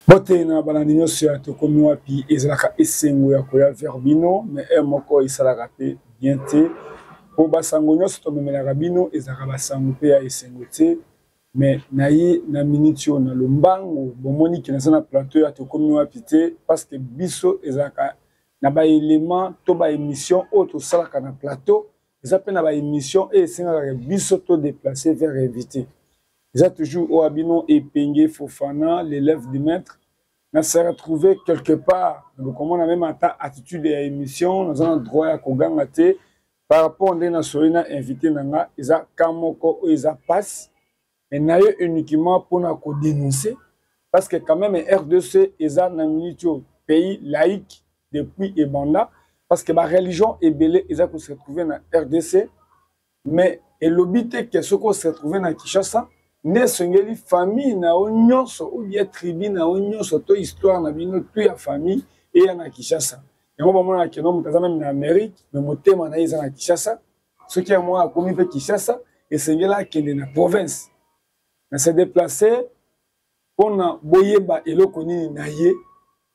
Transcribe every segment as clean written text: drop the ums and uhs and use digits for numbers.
Mbote na balandi nyonso ya Tokomi Wapi. Ezalaka esengo ya koya vers bino, mais heure moko esalaka mpe bien te, mpo basango nyonso tomemelaka bino ezalaka basango mpe ya esengo te. Mais na ye na minute oyo na lombango, bomoni ke naza na plateau ya Tokomi Wapi te, parce que biso ezalaka na ba éléments to ba émission oyo tosalaka na plateau, eza mpe na ba émission oyo esengaka biso to déplacer vers invité. Eza toujours oyo bino Epenge Fofana, l'élève du maître. Na se retrouver quelque part, bokomona même ata attitude ya émission, naza na droit ya koganga te par rapport ndenge nasoli na invité na nga. Eza ka moko oyo eza passe, mais na ye uniquement mpona kodénoncer, parce que quand même RDC eza na minute oyo pays laïque depuis ebanda, parce que bareligion ebele eza kose retrouver na RDC. Mais elobi te ke soki ose retrouver na Kinshasa nde esengeli famille na yo nyonso ou bien tribu na yo nyonso to histoire na bino tout ya famille eya na Kinshasa. Yango bamonaka keno moto aza meme na Amérique, mais motema na ye eza na Kinshasa. Soki ya moko akomi mpe Kinshasa, esengeli akende na province na se déplacer mpona boyeba eloko nini na ye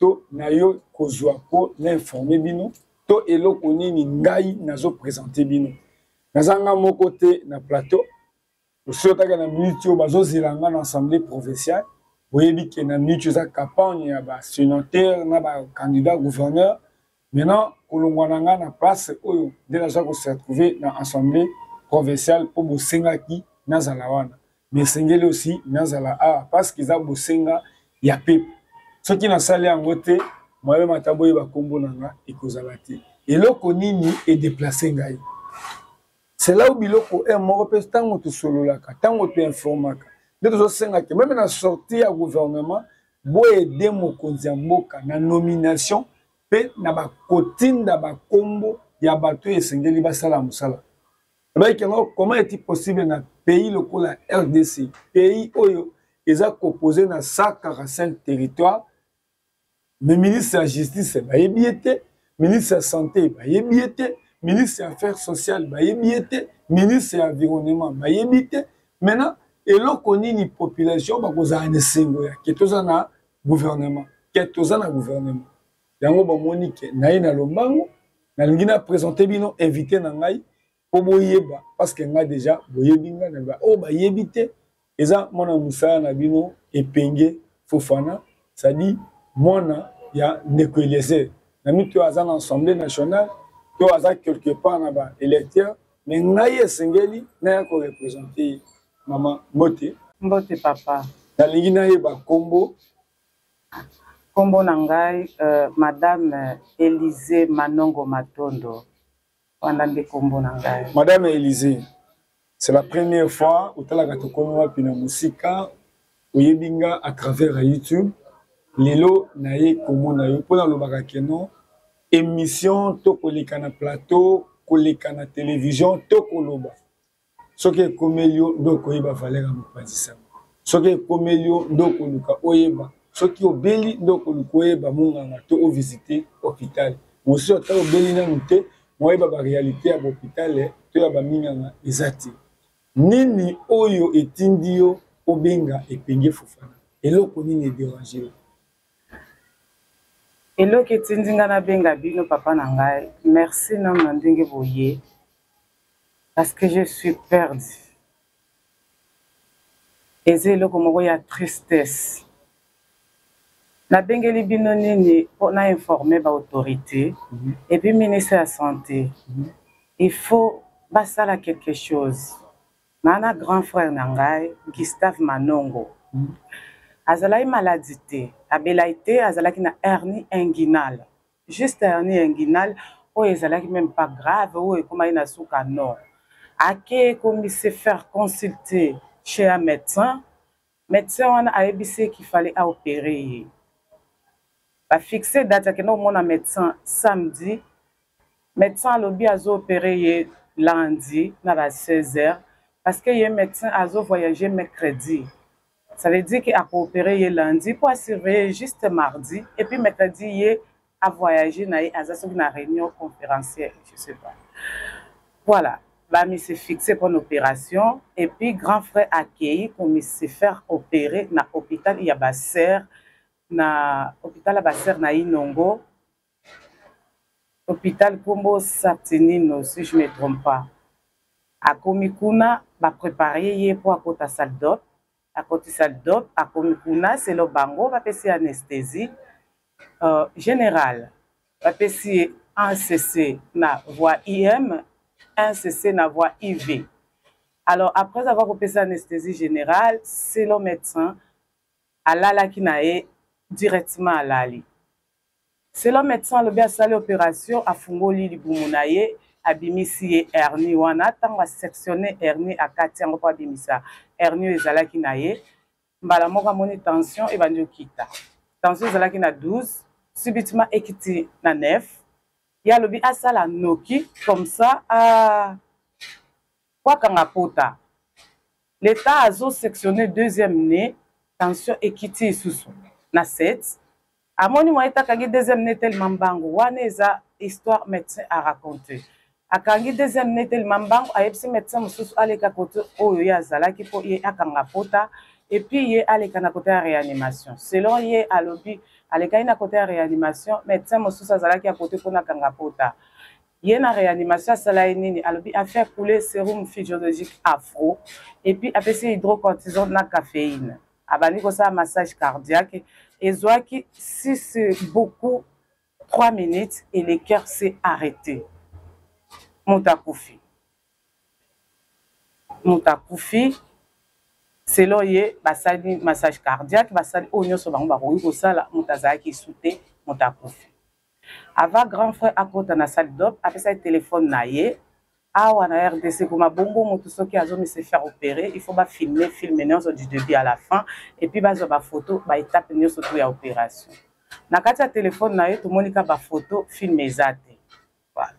to na yo kozwa mpo na informe bino to eloko nini ngai nazopresente bino. Naza nga moko te na plateau. Osotaka na minute oyo bazozela nga na assemblée provinciale. Boyebi ke na minute eza campagne ya basénateur na bacandidat gouverneur. Maintenant kolongwa na nga na place oyo nde naza kose retrouver na assemblée provinciale mpo bosengaki nazala wana, mais esengeli aussi nazala awa parce que eza bosenga ya pepe. Soki nasali yango te, moyebe mata boyeba nkombo na nga ekozala te. Eloko nini edeplace ngai? C'est là où biloko e moko mpe ntango tosololaka, ntango toinformaka, nde tozosenga ke meme na sortie ya gouvernement boyede mokonzi ya mboka na nomination mpe na bakotinda bakombo ya bato oyo esengeli basala mosala. Bayiki yango, comment est-il possible na pays lokola RDC, pays oyo eza composé na 145 territoires, mais ministre ya justice bayebi ye te, ministre ya santé bayebi ye te, ministre ya affaires sociales bayebi ye te, ministre ya environnement bayebi te? Maintenant eloko nini population bakozala na esengo ya ke toza na gouvernement, ke toza na gouvernement yango? Bamoni ke naye na lombango, nalingi na présenter bino invité na ngai mpo boyeba, parce que ngai déjà boyebi ngai na oyo bayebi te. Eza mwana mosala na bino Epenge Fofana, c'est-à-dire mwana ya ndeko Eliezer na mito oyo aza na assemblée nationale to aza quelque part na baélecteur, mais ngai esengeli naya korepresente ye. Mama, mbote. Mbote papa. Nalingi nayeba nkombo. Nkombo na ngai Madame Élysée Manongo Matondo, wana nde nkombo na ngai. Madame Élysée, c'est la première fois otalaka Tokomi Wapi na mosika. Oyebi nga à travers ya YouTube. Lelo naye komona yo mpo nalobaka keno émission to koleka na plateau, koleka na télévision to koloba. Soki ekomeli yo nde okoyeba valeur ya mopanzi sango. Soki ekomeli yo nde okoluka oyeba. Soki obeli nde okoluka oyeba monganga to ovisite hôpital. Mosusu ata obeli nanu te, moyeba baréalité ya bahôpital to ya baminganga eza te. Nini oyo etindi yo obenga Epenge Fofana? Eloko nini ederange yo? Eloko etindi ngai nabenga bino, papa na ngai, merci nano na ndenge boye, parce que je suis perdu. Eza eloko moko ya tristesse. Nabengeli bino nini? Mpo na informer baautorité et puis ministre ya santé. Il faut basala quelque chose. Naa na grand frère na ngai Gustave Manongo. Azalaki maladi te, abelaki te, azalaki na hernie inguinale, juste hernie inguinale oyo ezalaki même pas grave, oyo ekomaki na suka. Non, ake ekomi se faire consulter chez un médecin. Médecin wana ayebisi qu'il fallait aopérer ye. Bafixe date, akende komona médecin samedi. Médecin alobi azoopérer ye lundi na ba 16 heures, parce que ye médecin azovoyager mercredi. Ça veut dire que akoopérer ye lundi mpo asurveiller juste mardi et puis mercredi ye avoyage na ye, aza soki na réunion conférencière, je sais pas. Voilà, bami se fixe mpona opération et puis grand frère akei komi se faire opérer na hôpital ya basœurs. Na hôpital ya basere na Inongo, hôpital kombo Saturnino si je me trompe pas. Akomi kuna, baprépare ye mpo akota salle d'op. Akoti salle d'op, akomi kuna, selon bango bapesi ye anesthésie générale, bapesi ye 1 cc na voie IM, 1 cc na voie IV. Alors, après avoir kopesa anesthésie générale, selon médecin, alalaki na ye directement, alali. Selon médecin, alobi asali opération, afungoli libumu na ye, abimisi ye hernie wana. Ntango asectionne hernie, akati yango mpo abimisa hernie oyo ezalaki na ye, mbala moko amoni tension ebandi okita. Tension ezalaki na 12, subitement ekiti na 9. Ye alobi asala noki comme ça a po akanga pota. L'état azosectionne deuxième nez, tension ekiti lisusu na 7. Amoni moye ete akangi deuxième nez telema mbangu. Wana eza histoire médecin a raconté. Akangi deuxième nez telema mbangu, ayebisi médecin mosusu aleka kote oyo ye azalaki mpo ye akanga pota, et puis ye aleka na kote ya réanimation. Selon ye, alobi alekaki na kote ya réanimation, médecin mosusu azalaki ya kote mpona akanga pota. Ye na réanimation asala ye nini? Alobi afaire couler sérum physiologique afro et puis apesi hydrocortisone na caféine, abandi kosala massage cardiaque. Ezwaki 6 beaucoup 3 minutes et le cœur s'est arrêté. Moto akufi, moto akufi. Selon ye, basali massage cardiaque, basali oyo nyonso bango bakoki kosala, moto azalaki su te, moto akufi. Avant grand frère akota na salle d'op, apesaki telefone na ye. Awa na RDC koma bongo, moto soki azomi se faire opérer, il faut bafilme film nyonso du début à la fin et puis bazwa bafoto, baétape nyonso to ya opération. Na kati ya telefone na ye, tomoni ka bafoto, film eza te. Voilà.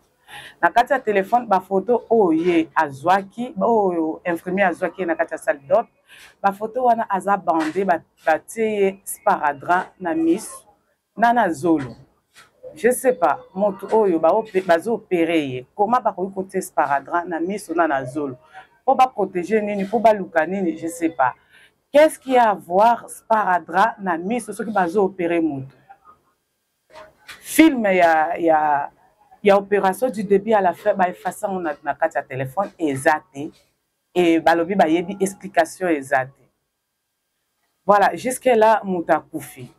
Na kati ya telefone, bafoto oyo ye azwaki, oyo infirmier azwaki ye na kati ya salle d'op, bafoto wana aza bandé, batie ye sparadrap na miso na zolo. Je sais pas, moto oyo bazoopere ye, koma bakoki kotia sparadrap na miso na zolo mpo baprotege nini, mpo baluka nini? Je sais pas qu'est-ce qu'il y a à voir sparadrap na miso soki bazoopere moto. Film ya opération du début à la fin, baefase yango na kati ya telefone, eza te. E balobi bayebi explication eza te. Voilà, jusque là moto akufi.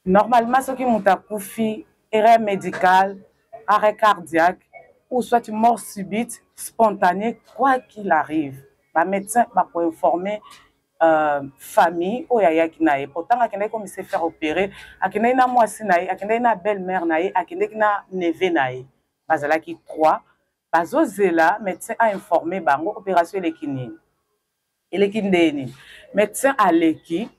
Normalement, soki moto akufi, erreur médicale, arrêt cardiaque ou soit mort subite spontanée, quoi qu'il arrive, bamédecin bakoinforme famille oyo ayaki na ye. Pourtant akendaki komi se faire opérer, akendaki na mwasi na ye, akendaki na belle mère na ye, akendaki na neveu na ye, bazalaki trois. Bazozela médecin ainforme bango opération eleki nini, eleki ndeni. Médecin aleki,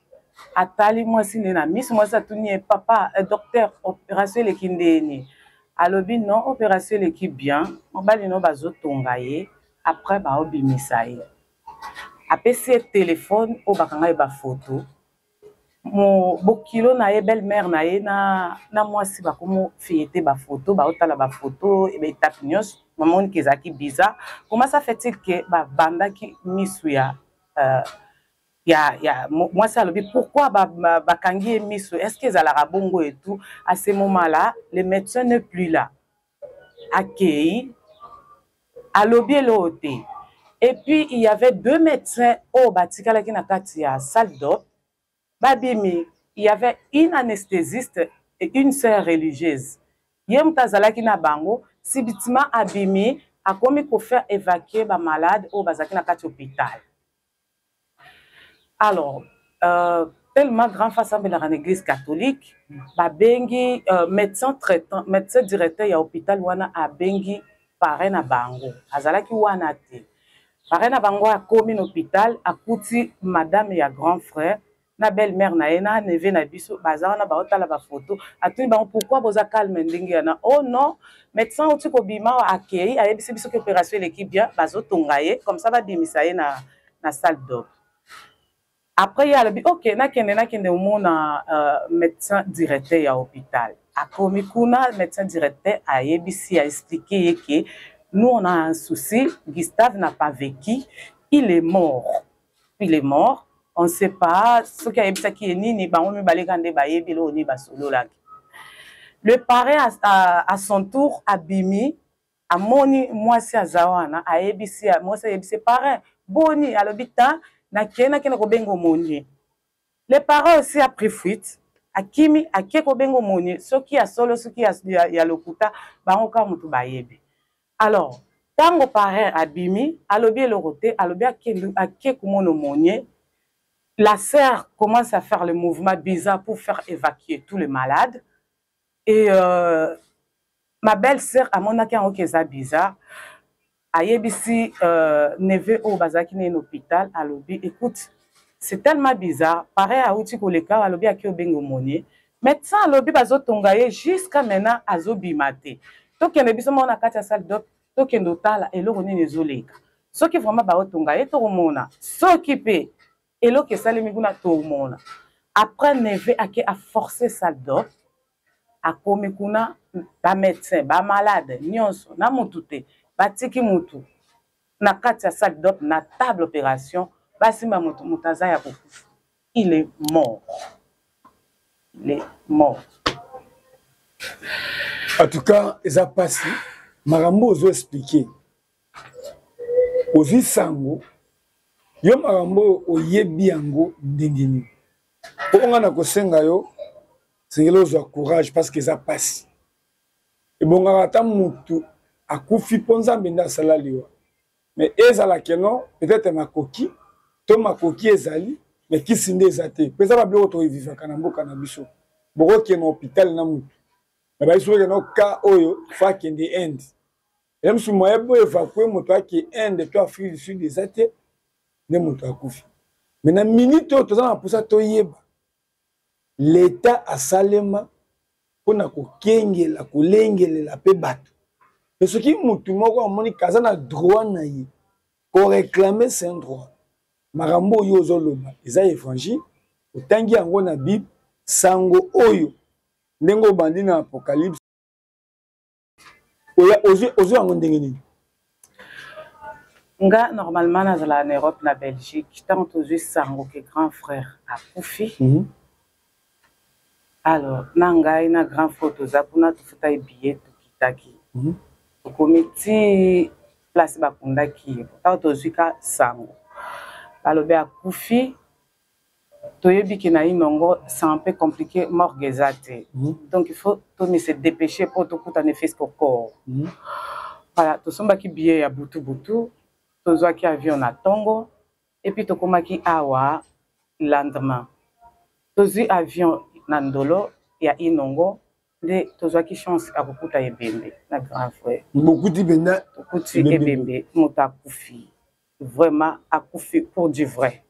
atali mwasi nde na miso. Mwasi atuni ye: "Papa docteur, opération eleki ndeni?" Alobi: "Non, opération eleki bien, mobali no bazotonga ye, après baobimisa ye." Apesi ye telefone oyo bakanga ye bafoto. Bokilo na ye, belle mère na ye na mwasi bakomo feuilleter bafoto, baotala bafoto, baétape nyonso. Bamoni ezalaki bizarre, comment ça fait-il ke babandaki misu ya mwasi? Alobi: "Pourquoi bakangi ye miso? Est ce que ezalaka bongo?" Et tout, à ce moment là le médecin n'est plus là. Akei, alobi eloko te. Et puis il y avait deux médecins oyo batikalaki na kati ya salle d'op, babimi. Il y avait une anesthésiste et une sœur religieuse. Ye moto azalaki na bango, subitement abimi, akomi kofaire évacuer bamalade oyo bazalaki na kati hôpital. Alors tellement grand frère asambelaka na église catholique, babengi médecin traitant, médecin directeur ya hôpital wana, abengi parrain na bango. Azalaki wana te. Parrain na bango akomi na hôpital, akuti madame ya grand frère na belle mère na ye na neveu na biso baza wana, baotala bafoto. Atuni bango: "Pourquoi boza calme ndenge wana?" "Oh non, médecin oti kobima, akei, ayebisi biso ke opération eleki bien, bazotonga ye, comme ça babimisa ye na salle d'op." Après ye alobi: "Ok, nakende omona médecin directeur ya hôpital." Akomi kuna, médecin directeur ayebisi, aexplike ye ke: "Nous, on a un souci, Gustave n'a pas vécu, il est mort, il est mort." On ne sait pas soki ayebisaki ye nini, bango mibale kaka nde bayebi eloko nini basololaki. Le parrain à son tour abimi, amoni mwasi aza wana, ayebisi mwasi, ayebisi parrain: "Boni?" Alobi: "Ta nakei, nakende kobenga aumônier." Le parrain aussi a pris fuite, akimi, ake kobenga aumônier. Soki ya solo, soki ya lokuta, bango kaka motu bayebi. Alors ntango parrain abimi, alobi eloko te, alobi ake komona aumônier. La sœur commence à faire le mouvement bizarre pour faire évacuer tous les malades et ma belle-sœur amonaki yango ke eza bizarre. Ayebisi neveu oyo bazalaki na ye na hôpital, alobi: "Écoute, c'est tellement bizarre, pareil awuti koleka, alobi ake obenga aumônier, médecin alobi bazotonga ye, jusqu'à maintenant azobima te. Tokende biso moko na kati ya salle d'op, tokende otala eloko nini ezoleka. Soki vraiment baotonga ye, tokomona. Soki mpe eloko esalemi kuna, tomona." Après, neveu ake aforce salle d'op, akomi kuna, bamédecin, bamalade nyonso na mutu te. Batiki mutu na kati ya salle d'op, na table opération, basimba motu, moto aza ya kokufa. Il est mort, il est mort. En tout cas, eza mpasi makambo ozo expliquer. Ozwi sango yo, makambo oyo oyebi yango ndenge nini? Mpo nga na kosenga yo, sengeli ozwa courage, parce que eza mpasi. Ebongaka ata mutu akufi, mpo Nzambe nde asala liwa, mais ezala keno peut-être makoki to makoki ezali, mais kisi nde eza te. Mpo eza babiloko toevivaka na mboka na biso. Bokokende hôpital na mutu, me bayisi okende ka oyo fa akende Inde, eza mosu moyen po évacue moto ake Inde to Afrique du Sud eza te, nde moto akufi. Mais na minute oyo, toza na mposa toyeba leta asalema mpona kokengela, kolengelela mpe bato. Mpe soki motu moko amoni kaza na droit na ye koréclamer, c'est un droit. Makambo oyo ozoloba eza évangile, otangi yango na Bible. Sango oyo, ndenge obandi na Apocalypse, ozwi yango ndenge nini? Nga normalement nazala na Europe, na Belgique. Ntango tozwi sango ke grand frère akufi, alors na ngai na grand frère toza kuna, tofuta ye billet, tokitaki, tokomi ti place bakundaki ye. Ntango tozwi ka sango, balobi akufi. Toyebi ke na Inongo, c'est un peu compliqué, morgue eza te. Donc il faut tomi se dépêcher mpo tokutana efeske corps. Voilà, tosombaki billet ya butu butu, tozwaki avion na ntongo et puis tokomaki awa lendemain. Tozwi avion na Ndolo ya Inongo, nde tozwaki chance ya kokuta ebembe na grand frère. Bokuti mpenza? Tokuti ebembe, moto akufi, vraiment akufi pour du vrai.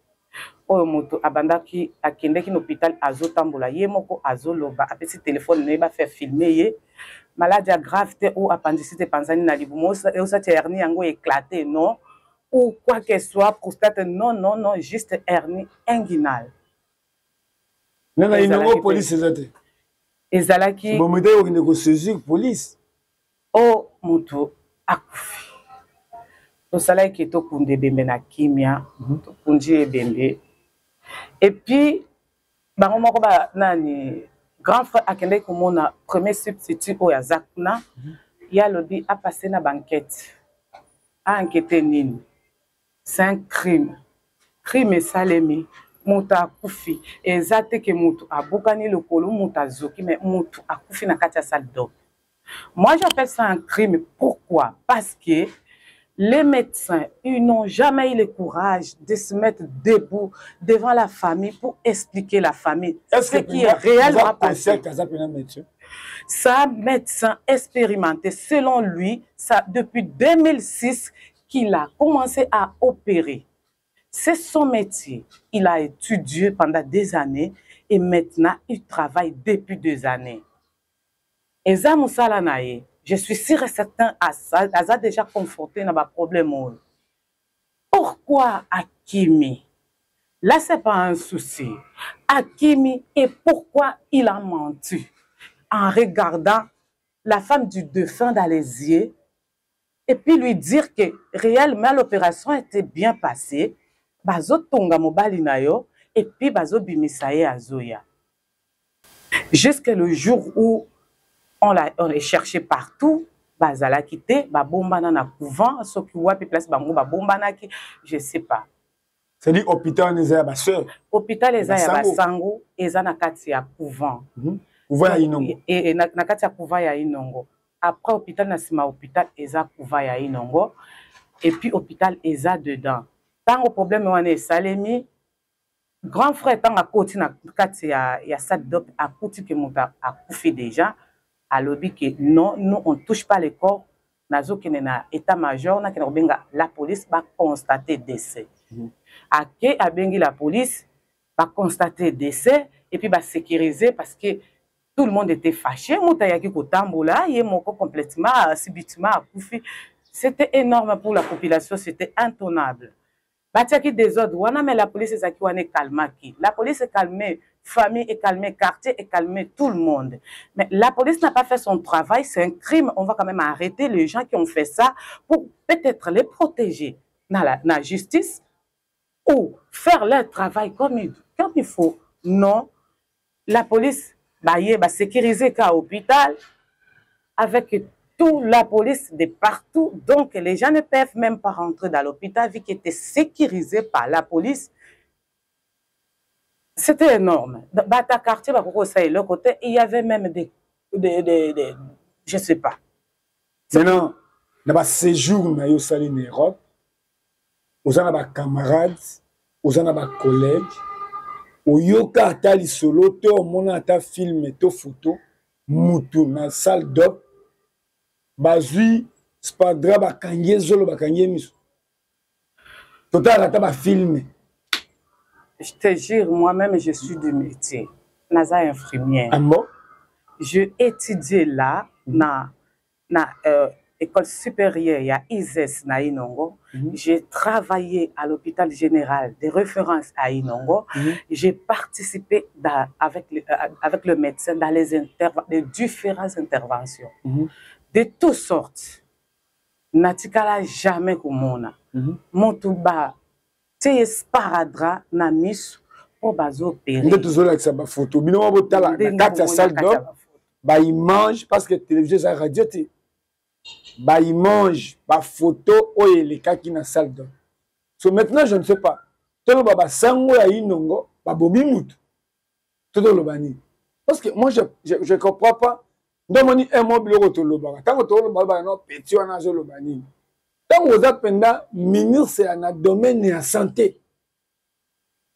Oyo moto abandaki, akendeki na hôpital, azotambola ye moko, azoloba, apesi telefone na ye bafaire filmer ye. Maladie ya grave te, oyo appendicite epanzani na libumu, osati hernie yango éclaté, non, ou quoi que soit, prostate, non, non, non, juste hernie inguinale. Nana Inongo, police eza te? Ezalaki. Bomete kokende kosaisir police? O moto akufi, tosalaki tokunda ebembe na kimia. Tokundi ebembe et puis bango moko ba nani, grand frère akendaki komona premier substitut oyo aza kuna. Ye alobi apasse na baenquête. Aenquête nini? C'est un crime, crime esalemi, moto akufi. Eza te ke moto abukani lokolo, moto azoki, mais moto akufi na kati ya salle d'op. Moi, j'appelle ça un crime. Pourquoi? Parce que les médecins, ils n'ont jamais eu le courage de se mettre debout devant la famille pour expliquer la famille ce qui est réellement passé. Ça, médecin expérimenté, selon lui, ça, depuis 2006 qu'il a commencé à opérer. C'est son métier. Il a étudié pendant des années et maintenant, il travaille depuis 2 années. Eza mosala na ye. Je suis sûr et certain, aza déjà confronté na baproblème oyo. Pourquoi akimi? Là, c'est pas un souci. Akimi, et pourquoi il a menti en regardant la femme du défunt dans les yeux et puis lui dire que réellement l'opération était bien passée, bazotonga mobali na yo? Et puis bazobimisa ye, azoya. Jusque le jour où on les cherchait partout, bazalaki te, babombana na couvent, soki wapi place bango babombanaki, je sais pas. C'est-à-dire hôpital eza ya basœur? Hôpital eza ya basango, eza na kati ya couvent. Couvent ya Inongo. E, na kati ya couvent ya Inongo. Après hôpital, na nsima hôpital eza couvent ya Inongo, et puis hôpital eza dedans. Ntango problème wana esalemi, grand frère, ntango akoti na kati ya salle d'op, akuti ke moto akufi déjà. Alobi ke non, nous, on touche pas le corps, nazokende na état major, nakende kobenga la police, baconstate décès. Ake, abengi la police, baconstate décès et puis basécuriser, parce que tout le monde était fâché. Moto ayaki kotambola ye moko, complètement, subitement akufi. C'était énorme pour la population, c'était intenable. Batiaki désordre wana, mais la police ezalaki wana, ekalmaki. La police ecalme famille, ecalme quartier, ecalme tout le monde, mais la police n'a pas fait son travail. C'est un crime. On va quand même arrêter les gens qui ont fait ça pour peut-être les protéger dans la justice ou faire leur travail comme il faut. Non, la police baye, basécuriser ka hôpital avec toute la police de partout. Donc, les gens ne peuvent même pas rentrer dans l'hôpital vu qu'il était sécurisé par la police. C'était énorme. Bata quartier, ça, et l'autre côté, il y avait même des, je sais pas. Maintenant, dans le séjour na yo sali na Europe, oza na bacamarade, oza na bacollègue, oyoka ata lisolo to omona ata film to photo, mutu na salle d'op, bazwi sparadrap, bakangi ye zolo, bakangi ye miso? Totalaka ata bafilm. Je te jure, moi-même, je suis du métier. Naza infirmière. Ah bon? Je étudié là, na école supérieure ya ISES na Inongo. J'ai travaillé à l'hôpital général de référence à Inongo. J'ai participé avec le médecin dans les différentes interventions de toutes sortes. Natikala jamais komona moto ba tie ye sparadrap na miso mpo bazoopérer. Nde tozolakisa bafoto, bino mwa botala na kati ya salle d'op, baimage, parce que télévision eza radio te. Baimage, bafoto oyo elekaki na salle d'op. So maintenant, je ne sais pas, toloba basango ya Inongo babomi mutu to toloba nini? Parce que moi, je comprends pas. Nde omoni un mo biloko tolobaka, ntango toloba, bana no petit wana azoloba nini? Ntango oza mpenza ministre ya na domaine ya santé,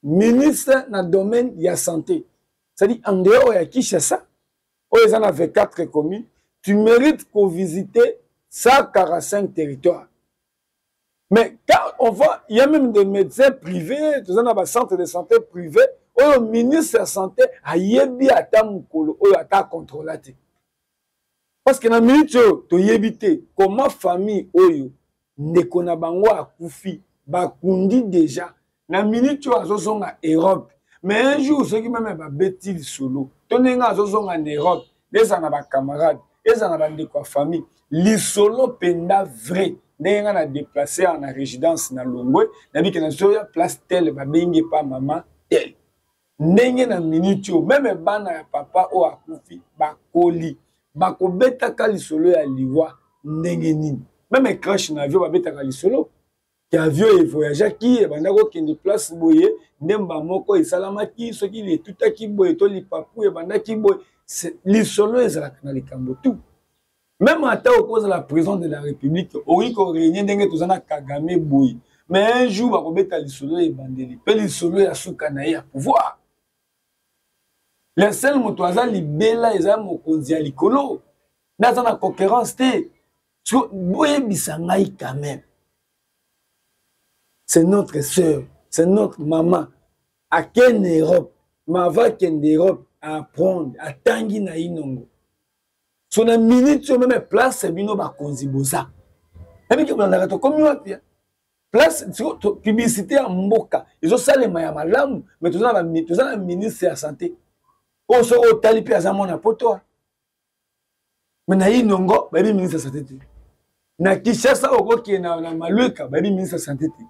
ministre na domaine ya santé, c'est-à-dire en dehors ya Kinshasa oyo eza na 24 communes, tu mérites kovisiter 145 territoires. Mais quand on voit, il y a même des médecins privés, toza na bacentre de santé privé oyo ministre ya santé ayebi ata mokolo oyo ata akontrola te. Parce que na minute oyo, toyebi te comment famille oyo ndeko na bango akufi, bakundi déjà, na minute oyo azozonga Europe. Mais un jour, soki même babeti lisolo to ndenge azozonga na Europe, eza na bacamarade, eza na bandeko ya famille, lisolo mpenza vrai, ndenge nga na déplace awa na résidence na Longwe, nabike nazoya place tel, babengi epa mama tel. Ndenge na minute oyo, même bana ya papa oyo akufi bakoli, bakobetaka lisolo ya liwa ndenge nini? Même crash na avion, babetaka lisolo ke avion evoyageaki, ebanda kokende place boye, ndemba moko esalamaki, soki etutaki boye to lipapu ebandaki boye. Lisolo ezalaka na likambo tout. Même ata okozala président de la République, okoki korégner ndenge toza na Kagame boye, mais un jour bakobeta lisolo ya ebandeli mpe lisolo ya suka na ye ya pouvoir. Le seul moto aza libela eza mokonzi ya likolo, nde aza na concurrence te. Boyebisa ngai quand même, c'est notre sœur, c'est notre maman, akende Europe, mais avant akende Europe, apprendre, atangi na Inongo. So na minute oyo, même place bino bakonzi boza, nabiki bolandaka tokomi wapi? Place publicité ya mboka ezosalema ya malamu, mais toza na ministre ya santé oyo soki otali mpe aza mwana poto, mais na Inongo bayebi ministre ya santé te. Na Kinshasa, okokende na Malueka, bayebi ministre ya santé te.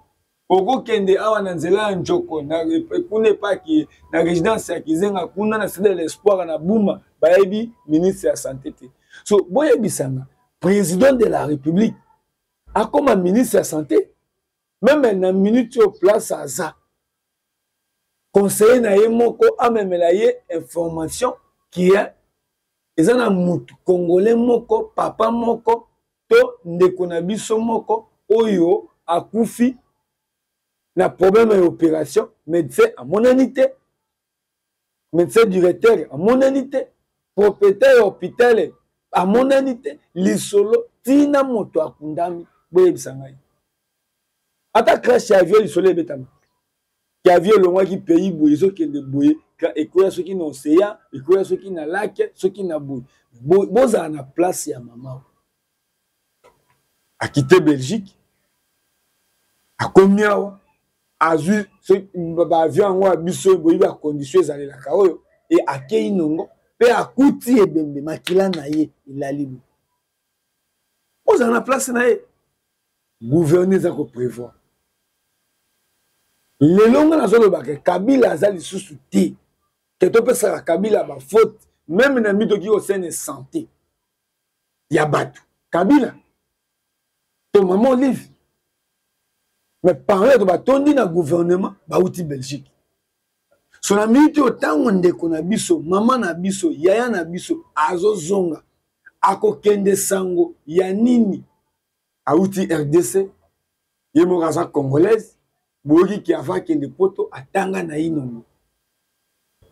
Okokende awa na nzela ya Njoko, na kuna epaki na résidence ya Kizenga, kuna na Cité de l'Espoir na Buma, bayebi ministre ya santé te. So boyebisanga, président de la République akoma ministre ya santé meme na minute oyo place aza conseiller na ye moko amemela ye information qui est eza na mutu congolais moko papa moko to ndeko na biso moko oyo akufi na problème ya opération, médecin amonani te, médecin directeur amonani te, propriétaire ya hôpital amonani te, lisolo tina moto akundami. Boyebisa ngai, ata crash ya avion lisolo ebetama ke avion elongwaki pays boye ezokende boye, ekoya soki na océan, ekoya soki na lac, soki na boye. Bozala na place ya mama akite Belgique, akomi awa, azwi baavion yango ya biso boyi bacondition ezalelaka oyo, e akei nongo mpe akuti ebembe, makila na ye elali bo. Ozala na place na ye, gouverner eza koprévoir. Lelo nga nazolobaka Kabila aza lisusu te, ke topesaka Kabila bafaute meme na mitoki osene santé ya bato Kabila to mama Olive. Mais parle to batondi na gouvernement bauti Belgique. So na miniti oyo, ntango ndeko na biso, mama na biso, yaya na biso azozonga, akokende sango ya nini? Auti RDC, ye moko aza congolaise. Boyoki ke ava akende poto atanga na inongo,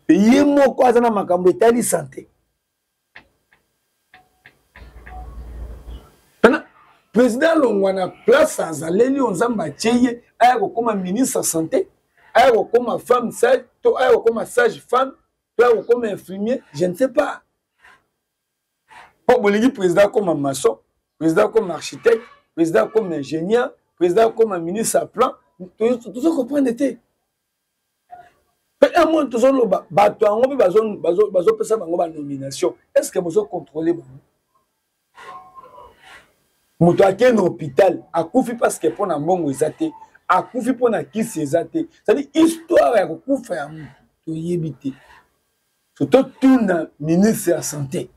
ye moko aza na makambo etali sante. Tana président alongwa na place azaleli oyo Nzambe atie ye, aya kokóma ministre ya santé, aya kokóma femme sage, to aya kokóma sage femme, to aya kokóma infirmier, je ne sais pas. Mpo bolingi président akóma maçon, président akóma architecte, président akóma ingénieur, président akóma ministre ya plan, tozo comprendre te. Mpe un mois tozoloba bato yango mpe bazopesa bango banomination, est ce que bozocontrôle bango? Moto akei na hôpital akufi parce que mpo na mbongo eza te, akufi mpo na kisi eza te. C'est-à-dire histoire ya kokufa ya moto toyebi te. So totuna ministre ya santé,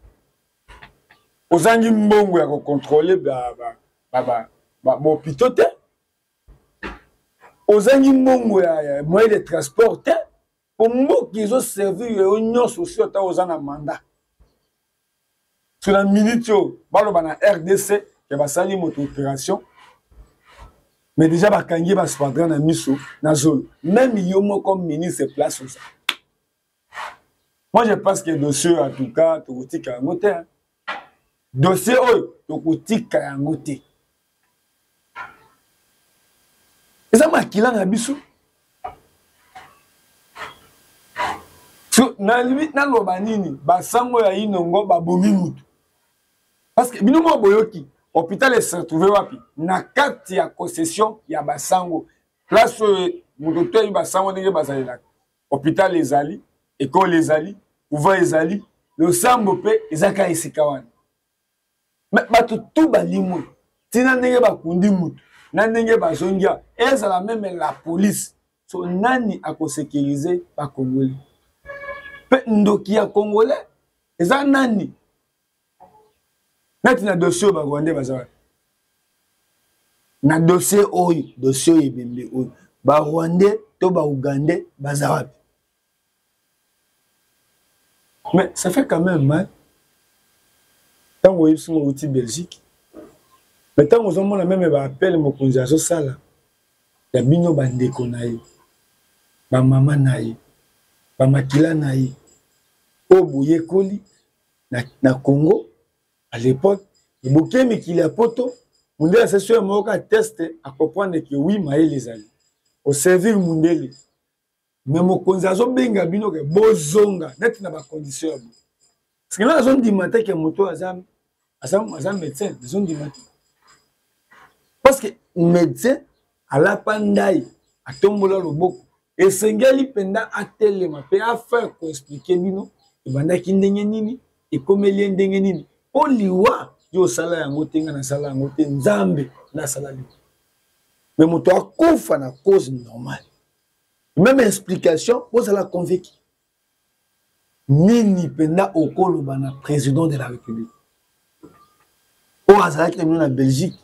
ozangi mbongo ya kocontrôle bahôpitaux te, ozangi mbongo ya moyen de transport te, po mboka ezoservir yo nyonso osi ata oza na mandat. So na minute oyo baloba na RDC ke basali moto opération, mais déjà bakangi basquadron na miso na zolo, même yo moko ministre place oza. Moi je pense que dossier, en tout cas tokotika yango te, dossier oyo tokotika yango te, eza makila na biso. So naloba nini? Basango ya Inongo babomi mutu, parce que bino moko boyoki hôpital ese retrouve wapi? Na kati ya concession ya basango, place oyo moto to yebi basango ndenge bazalelaka. Hôpital ezali, ekole ezali, couvent ezali, losambo mpe eza kaka esika wana. Me bato tu balimwe ntina ndenge bakundi mutu na ndenge bazongi awa, ezala meme la police. So nani akosekirize bakongole? Mpe ndoki ya congolais eza nani? Neti na dossier oyo barwandais baza wapi? Na dossier oyo, dossier oyo ebembe oyo, barwandais to baougandais baza wapi? Mais ça fait quand même mal ntango oyebisi ngo outi Belgique, mais ntango ozomona meme baappel mokonzi azosala ya bino bandeko na ye, bamama na ye, bamakila na ye oyo boyekoli na Congo à l'époque, eboke mikili ya poto, mundele asali yo moko ka test, acomprendre ke oui, mayele ezali oservir mundele. Me mokonzi azobenga bino ke bozonga neti na bacondition ya boye, parce que nga nazondima te ke moto aza aza médecin. Nazondima te, parce que médecin alapa ndai, atombola loboko, esengeli mpenza atelema mpe afaire koexplike bino ebandaki ndenge nini, ekomeli ye ndenge nini, mpo liwa yo osala yango te, nga nasala yango te, Nzambe nasala liwa. Mais moto akufa na cause normale, même explication, bozala convaincu. Nini mpenza okoloba na président de la République oyo azalaki na bino na Belgique,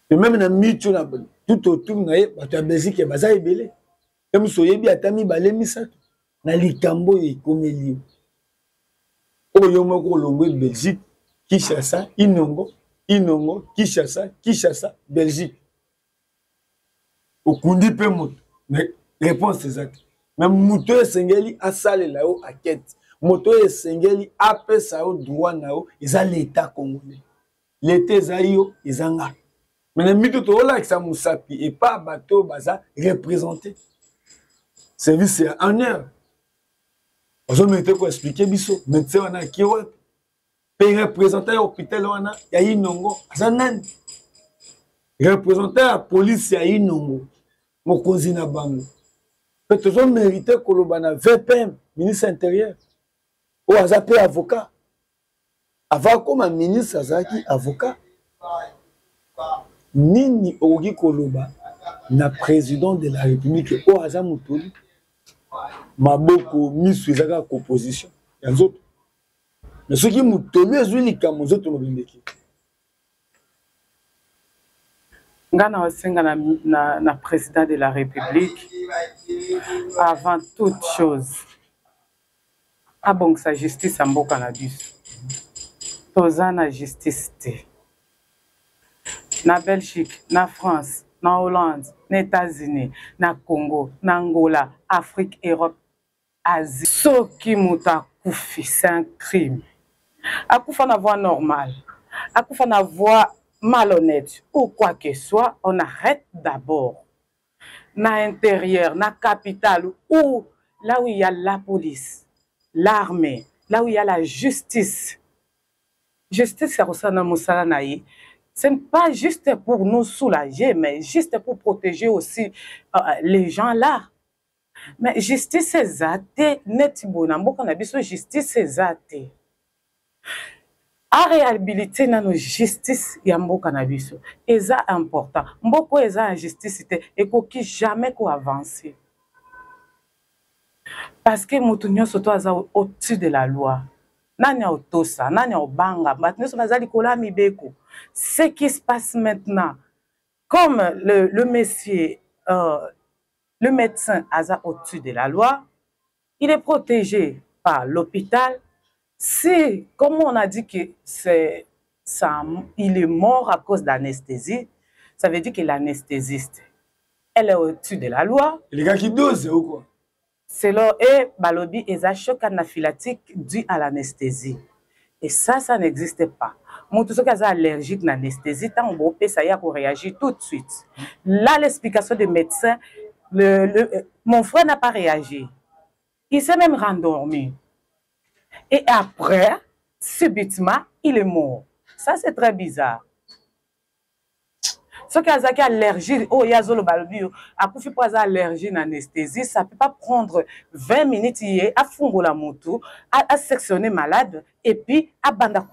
et même na mitio na tout autour na ye, bato ya Belgique baza ebele, ye mosu oyebi ata mibale misato na likambo oyo ekomeli yo, oyo yo moko olongwe Belgique, Kinshasa, Inongo, Inongo, Kinshasa, Kinshasa, Belgique, okundi mpe moto, mais réponse eza te. Mais moto oyo esengeli asalela yo enquête, moto oyo esengeli apesa yo droit na yo, eza l'État congolais. L'État eza yo, eza nga. Mais na mito toolakisa mosapi epa bato oyo baza représente service ya honneur, ozomérite koexpliquer biso médecin wana akie wapi, mpe représentant ya hôpital wana ya Inongo aza nani, représentant ya police ya Inongo, mokonzi na bango. Mpe tozomérite koloba na VPM, ministre intérieur, oyo aza mpe avocat. Avant akóma ministre, azalaki avocat. Nini okoki koloba na président de la République oyo aza motoli maboko, miso eza kaka composition ya nzoto, mais soki motolu ezwi likambo, nzoto mobembeki? Nga na osenga na président de la République, avant toute chose, abongisa justice ya mboka na biso. Toza na justice te na Belgique, na France, na Hollande, na États-Unis, na Congo, na Angola, Afrique, Europe, Asie. Soki moto akufi, c'est un crime. Akufa na voie normale, akufa na voie malhonnête ou quoi que soit, on arrête d'abord na intérieur, na capitale, ou là où il y a la police, l'armée, là où il y a la justice. Justice ya kosala na mosala na ye, ce n'est pas juste pour nous soulager, mais juste pour protéger aussi les gens là. Mais justice eza te neti boye na mboka na biso. Justice eza te. Aréhabilité nano justice ya mboka na biso eza important. Mboka oyo eza ya justice te ekoki jamais koavancer, parce que moto nyonso to aza au-dessus de la loi. Nani aotosa, nani aobanga? Bato nyonso baza likolo ya mibeko. Ce qui se passe maintenant, comme le monsieur, le médecin aza au-dessus de la loi, il est protégé par l'hôpital. Si, comme on a dit que c'est ça, il est mort à cause d'anesthésie, ça veut dire que l'anesthésiste, elle est au-dessus de la loi. Elekaki dose ou quoi? Selon eux, balobi eza choc anaphylactique dû à l'anesthésie. Et ça n'existe pas. Moto soki aza allergique na anesthésie, ntango bopesa ye, akoréagir tout de suite. Là, l'explication des médecins, mon frère n'a pas réagi. Il s'est même rendormi. Et après, subitement, il est mort. Ça, c'est très bizarre. Soki azalaki allergie oyo ye azoloba, alobi yo akufi mpo aza allergie na anesthésie, ça peut pas prendre 20 minutes ye afungola motu, asectionne malade et puis abanda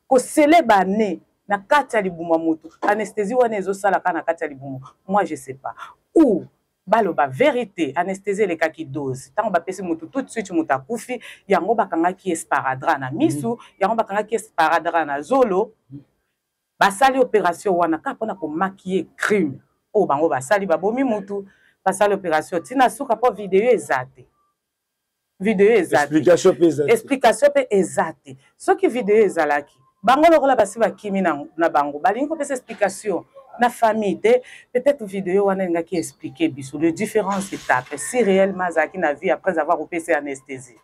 kosele bane na kati ya libumu ya motu. Anesthésie wana ezosalaka na kati ya libumu, moi je sais pas ou baloba vérité. Anesthésie elekaki dose. Ntango bapesi motu, tout de suite moto akufi. Yango bakangaki ye sparadrap na misu, yango bakangaki ye sparadrap na zolo. Basali opération wana kaka mpona komaquiller crime oyo bango basali, babomi mutu. Basali opération ntina suka mpo video eza te, video eza te. Explication mpe eza te. Explication mpe eza te. Soki video ezalaki, bango lokola basi bakimi na bango, balingi kopesa explication na famille te. Peut-être video wana elingaki expliquer biso les différentes étapes, si réellement azalaki na vie après avoir opesi anesthésie.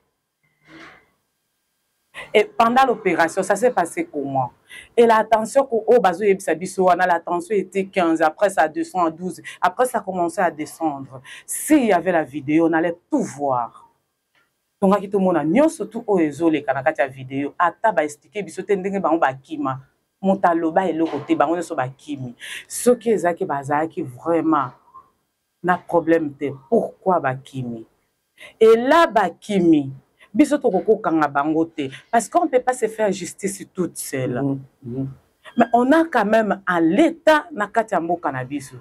Et pendant l'opération, ça s'est passé comment? Et la tension, oh, bazo biso wana, la tension était 15, après ça descend à 12, après ça commençait à descendre. S'il y avait la vidéo, on allait tout voir. Tongaki tomona nyonso tu oyo ezoleka na kati ya video. Ata baexpliquer biso te ndenge bango bakima, moto aloba eloko te, bango nyonso bakimi. Soki ezalaki bazalaki vraiment na problème te, pourquoi bakimi? Et là bakimi, biso tokokokanga bango te, parce qu'on ne peut pas se faire justice toute seule. Mais on a quand même un l'état na kati ya mboka na biso.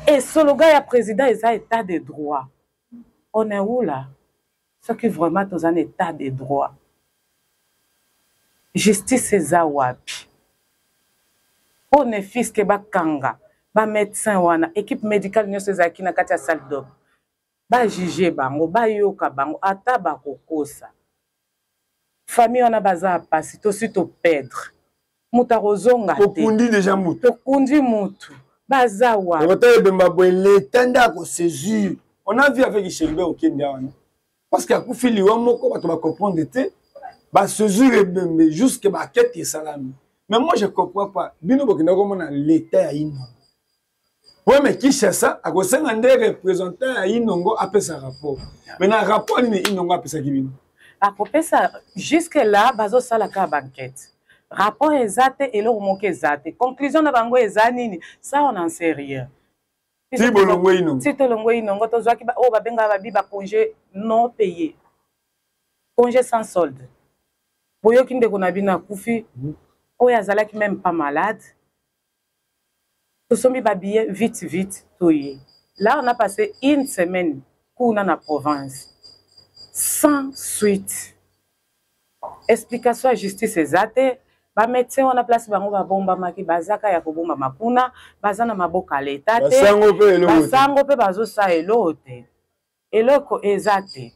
Et sologa ya président eza état de droit. On est où là? Soki vraiment toza na état de droit, justice eza wapi? Mpo ne fiske bakanga bamédecin wana, équipe médicale nyonso ezalaki na kati ya salle d'op, bajuge bango, bayoka bango, ata bakokosa. Famille wana baza ya pasi, tosi toperdre moto akozonga te. Tokundi déjà moto. Tokundi motu, baza wapi? Okota ebemba boye, leta nde akosaisir. On a vu avec Chérubin Okende awa, parce que akufi liwa moko bato bacomprendre te, basaisir ebembe jusque baenquête esalami. Mais moi, je comprends pas, bino bokenda komona leta ya Inongo po me Kinshasa akosenga nde représentant ya Inongo apesa rapport. Mais na rapport nini Inongo apesaki bino? Akopesa? Jusque là bazosala kaka baenquête, rapport eza te, eloko moko eza te. Conclusion na bango eza nini? Ça, on en sait rien. Ti bolongo Inongo. Ti tolongo Inongo, tozwaki oyo babengaka babi bacongé non payé, congé sans solde. Boyoki ndeko na bino akufi, oyo azalaki même pas malade. Tosombi babillet vite vite, toye. Là, on a passé une semaine kuna na province sans suite. Explication ya justice eza te. Bamédecin wana, place bango babombamaki, bazaka ya kobombama kuna, baza na maboko ya leta te. Basango mpe eloko te. Basango mpe bazosala eloko te, eloko eza te.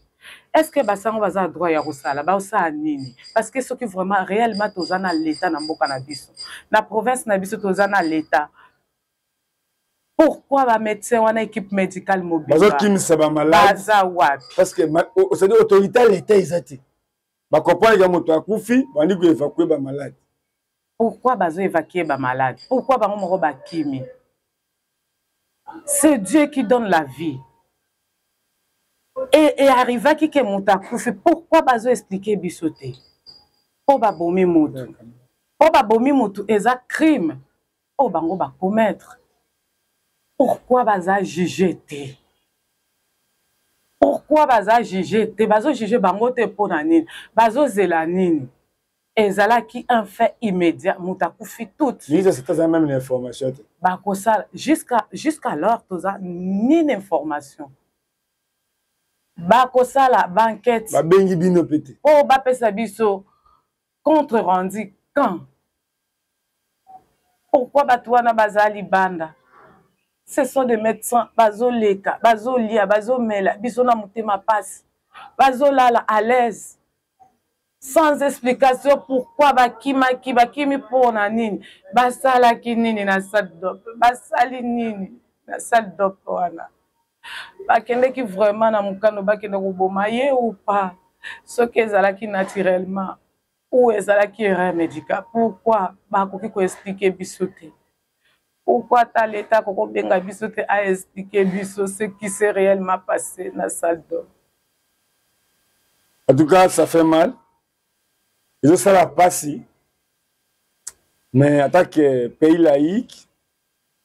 Est ce que basango baza na droit ya kosala? Baosala nini? Parce que soki vraiment réellement toza na leta na mboka na biso, na province na biso, toza na leta, pourquoi bamédecin wana, équipe médicale mobimba Bazokimisa bamalade. Baza wapi? Parce que c'est-à-dire autorité ya leta eza te. Bacomprendre ka moto akufi, bandi koévacue bamalade. Pourquoi bazoévacue bamalade? Pourquoi bango moko bakimi? C'est Dieu qui donne la vie. Et arrivaki ke moto akufi, pourquoi bazoexplike biso te? Mpo babomi motu, mpo babomi motu, eza crime oyo bango bacommettre. Pourquoi baza juge te? Pourquoi baza juge te? Bazojuge bango te mpo na nini? Bazozela nini? Ezalaki un fait immédiat, moto akufi toute Ministre c'est aza même na information te. Bakosala jusqu'alors toza nini information? Bakosala baenquête. Babengi bino mpe te. Mpo bapesa biso compte rendu quand? Pourquoi bato wana baza libanda? Ce sont des médecins, bazoleka, bazolia, bazomela. Biso na motema pasi, bazolala à l'aise sans explication. Pourquoi bakimaki? Bakimi mpona nini? Basalaki nini na salle d'op? Basali nini na salle d'op wana? Bakendeki vraiment na mokano bakende koboma ye ou pas? Soki ezalaki naturellement ou ezalaki erreur médical, pourquoi bakoki koexplike biso te? Pourquoi ata leta akokobenga biso te, aexplike biso ce qui s'est réellement passé na salle d'op? En tout cas, ça fait mal, ezosala pasi. Mais en tant que pays laïque,